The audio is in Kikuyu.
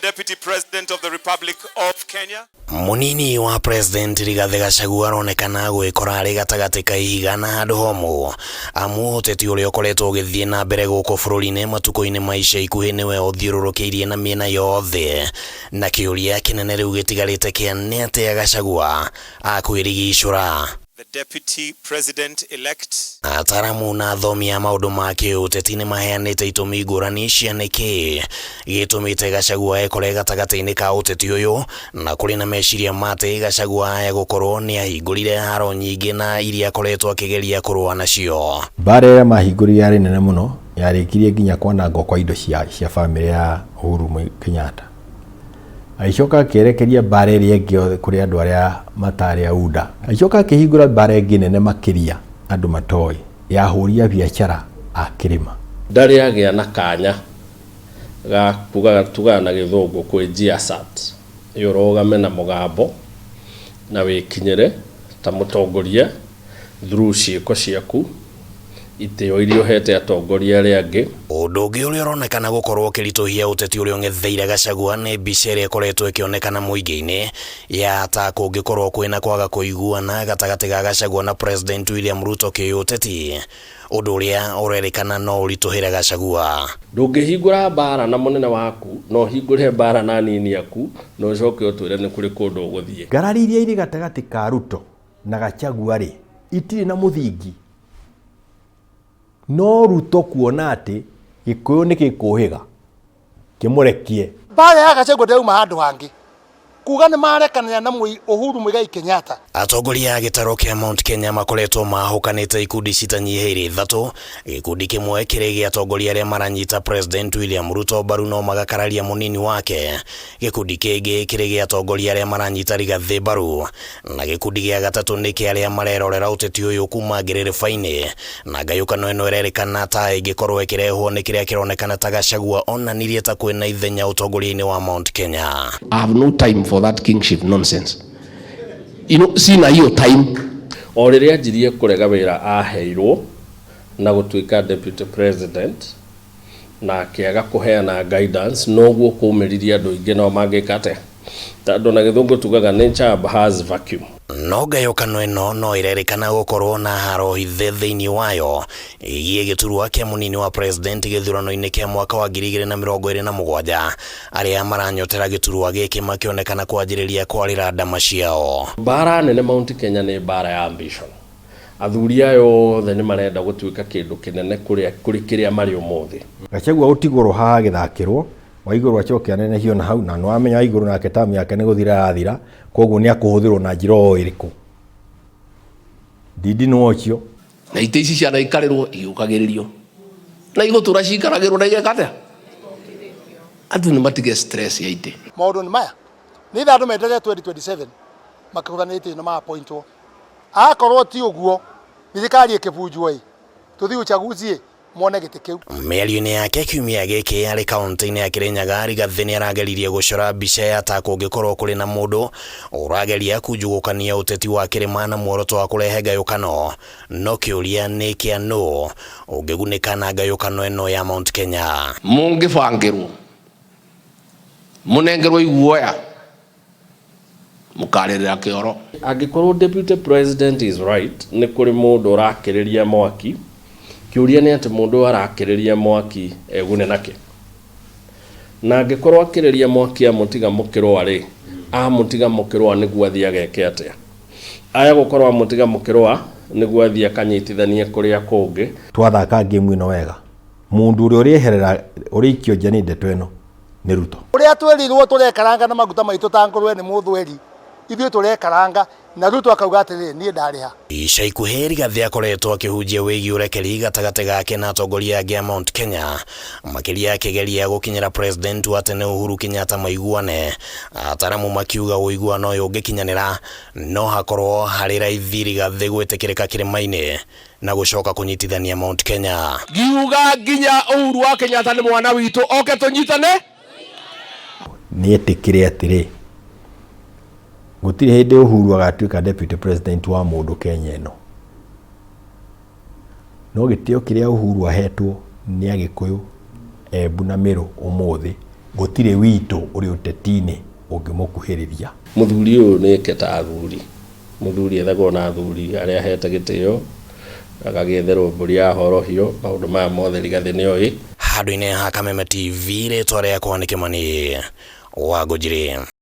Deputy President of the Republic of Kenya. Munini wa President Rigathi Gachagua aronekana gwikora arĩ gatagatĩ ka ihiga na handũ homũ, amu ũteti ũrĩa ũkoretwo ũgĩthiĩ na mbere gũkũ bũrũri-inĩ matukũ-inĩ ma ica ikuhĩ nĩwe ũthiũrũrũkĩirie na mĩena yothe, na kĩũria kĩnene rĩu gĩtigarĩte kĩa nĩ atĩa Gachagua akwĩrigicũra. The Deputy President elect. Ataramu na athomi a maũndũ ma kĩũteti nĩ maheanĩte itũmi ngũrani cia nĩkĩ gĩtũmĩte Gachagua ekore gatagatĩ-inĩ ka ũteti ũyũ, na kũrĩ na meciria ma atĩ Gachagua aya gũkorwo nĩ ahingũrire haro nyingĩ na iria akoretwo akĩgeria kũrũa nacio. Mbara ĩrĩa mahingũrire yarĩ nene mũno, yarĩkirie nginya kwanangwo kwa indo cia bamĩrĩ ya Uhuru Kenyatta. Agĩcoka akĩerekeria mbara ĩrĩa ĩngĩ kũrĩ andũ arĩa matarĩ a UDA. Agĩcoka akĩhingũra mbara ĩngĩ nene makĩria andũ matoĩ, ya ahũri a biacara a kĩrĩma. Ndarĩ agĩa na kanya ga kugaga tugaga na gĩthũngũ kwĩjiasat, ũrũgame na mũgambo na wĩkinyĩre ta mũtongoria through ciĩko ciaku, itĩo iria ũhete atongoria arĩa angĩ. Ũndũ ũngĩ ũrĩa ũronekana gũkorwo ũkĩritũhia ũteti ũrĩa ũng'etheire Gachagua nĩ mbica ĩrĩa ĩkoretwo ĩkĩonekana mũingĩ-inĩ ya ta kũngĩkorwo kwĩna kwaga kũiguana gatagatĩ ga Gachagua na President William Ruto kĩũteti, ũndũ ũrĩa ũrerĩkana no ũritũhĩre Gachagua. Ndũngĩhingũra mbara na mũnene waku, no ũhingũre mbara na anini aku, na ũcoke ũtwĩre nĩ kũrĩ kũndũ ũgũthiĩ. Ngarari iria irĩ gatagatĩ ka Ruto na Gachagua rĩ, itirĩ na mũthingi. No Ruto kuona atĩ Gĩkũyũ nĩ gĩkũhĩga kĩmũrekie. Mbara ya Gachagua ndĩrauma handũ hangĩ, kuga nĩ marekanĩra na Uhuru Muigai Kenyatta. Atongoria a gĩtarũ kĩa Mount Kenya makoretwo mahũkanĩte ikundi citanyihĩire ithatũ. Gĩkundi kĩmwe kĩrĩ gĩa atongoria arĩa maranyita President William Ruto mbaru no magakararia mũnini wake. Gĩkundi kĩngĩ kĩrĩ gĩa atongoria arĩa maranyita Rigathi mbaru, na gĩkundi gĩa gatatũ nĩ kĩa arĩa marerorera ũteti ũyũ kuma ngĩrĩrĩba-inĩ. Na ngayũkano ĩno ĩrerĩkana ta ĩngĩkorwo ĩkĩrehwo nĩ kĩrĩa kĩronekana ta Gachagua onanirie ta kwĩna ithenya ũtongoria-inĩ wa Mount Kenya. I have no time for that kingship nonsense. You know, sina hiyo time. O rĩrĩa anjirie kũrega wĩra aheirwo na gũtuĩka Deputy President, na akĩaga kũheana guidance, noguo kũmĩririe andũ aingĩ nao mangĩka atĩa, tondũ na gĩthũngũ tugaga nature has vacuum. No ngayũkano ĩno no ĩrerĩkana gũkorwo na haro hithe thĩinĩ wayo ĩgiĩ gĩturwa kĩa mũnini wa president gĩthurano-inĩ kĩa mwaka wa 2027, arĩa maranyotera gĩturwa gĩkĩ makĩonekana kwanjĩrĩria kwarĩra ndama ciao. Mbara nene Mount Kenya nĩ mbara ya ambition. Athuri aya othe nĩ marenda gũtuĩka kĩndũ kĩnene kũrĩ kĩrĩa marĩ ũmũthĩ. Gachagua gũtigũrwo haha agĩthakĩrwo, Waigũrũ acoke anenehio na hau, na nĩwamenya Waigũrũ nake tamu yake nĩ gũthira arathira, koguo nĩ akũhũthĩrwo na njĩra o ĩrĩkũ. Ndindi nĩ ũcio. Na itĩ ici cianaikarĩrwo igĩũkagĩrĩrio, na igũtũra ciikaragĩrwo na igeka atĩa? Andũ nĩ matige stress ya itĩ. Maũndũ nĩ maya, nĩ itha andũ menderere 2027 makĩgũranĩte itĩ na ma-appointwo. Akorwo ti ũguo, thirikari ĩkĩbunjwo ĩ, tũthiĩ uchaguzi ĩ, mwone gĩtĩ kĩu. Mĩario-inĩ yake kiumia gĩkĩ arĩ kaunti-inĩ ya Kirinyaga, Rigathi nĩ arageririe gũcora mbica ya ta kũngĩkorwo kũrĩ na mũndũ ũrageria kunjugũkania ũteti wa kĩrĩma na muoroto wa kũrehe ngayũkano. No kĩũria nĩ kĩa nũ ũngĩgunĩka na ngayũkano ĩno ya Mount Kenya. Mũngĩbangĩrwo mũnengerwo iguoya mũkarĩrĩra kĩoro. Angĩkorwo Deputy President is right, nĩ kũrĩ mũndũ ũrakĩrĩria mwaki. Kĩũria nĩ atĩ mũndũ ũyũ arakĩrĩria mwaki egune nakĩ? Na angĩkorwo akĩrĩria mwaki amũtiga mũkĩrũa rĩ, amũtiga mũkĩrũa nĩguo athiĩ ageke atĩa? Aya gũkorwo amũtiga mũkĩrũa nĩguo athiĩ akanyitithanie kũrĩa kũngĩ. Twathaka game ĩno wega, mũndũ ũrĩa ũrĩeherera ũrĩikio nja nĩ ndeto ĩno nĩ Ruto. Ũrĩa twĩrirwo tũrekaranga na maguta maitũ ta ngũrwe nĩ mũthweri, ithuĩ tũrekaranga na Ruto akauga atĩrĩrĩ, niĩ ndarĩha. Ica ikuhĩ Rigathi akoretwo akĩhunjia wĩgiĩ ũrekeri gatagatĩ gake na atongoria angĩ a Mount Kenya, makĩria akĩgeria gũkinyĩra President wa tene Uhuru Kenyatta maiguane. Ataramu makiuga ũiguano ũyũ ũngĩkinyanĩra no hakorwo harĩ raithi Rigathi gwĩtĩkĩrĩka kĩrĩma-inĩ na gũcoka kũnyitithania Mount Kenya. Ngiuga nginya Uhuru wa Kenyatta nĩ mwana witũ, oke tũnyitane. Nĩetĩkĩre atĩrĩ, gũtirĩ hĩndĩ Uhuru agatuĩka Deputy President wa mũndũ Kenya ĩno. No gĩtĩo kĩrĩa Uhuru ahetwo nĩ Agĩkũyũ, Embu na Meru ũmũthĩ Gũtirĩ witũ ũrĩ ũteti-inĩ ũngĩmũkuhĩrĩria. Mũthuri ũyũ nĩ eke ta athuri. Mũthuri ethagwo na athuri arĩa ahete gĩtĩo, agagĩetherwo mbũri ya horohio, maũndũ maya mothe Rigathĩ nĩ oĩ. Handũ-inĩ ha Kameme TV, rĩtwa rĩakwa nĩ Kĩmani wa Ngũnjiri.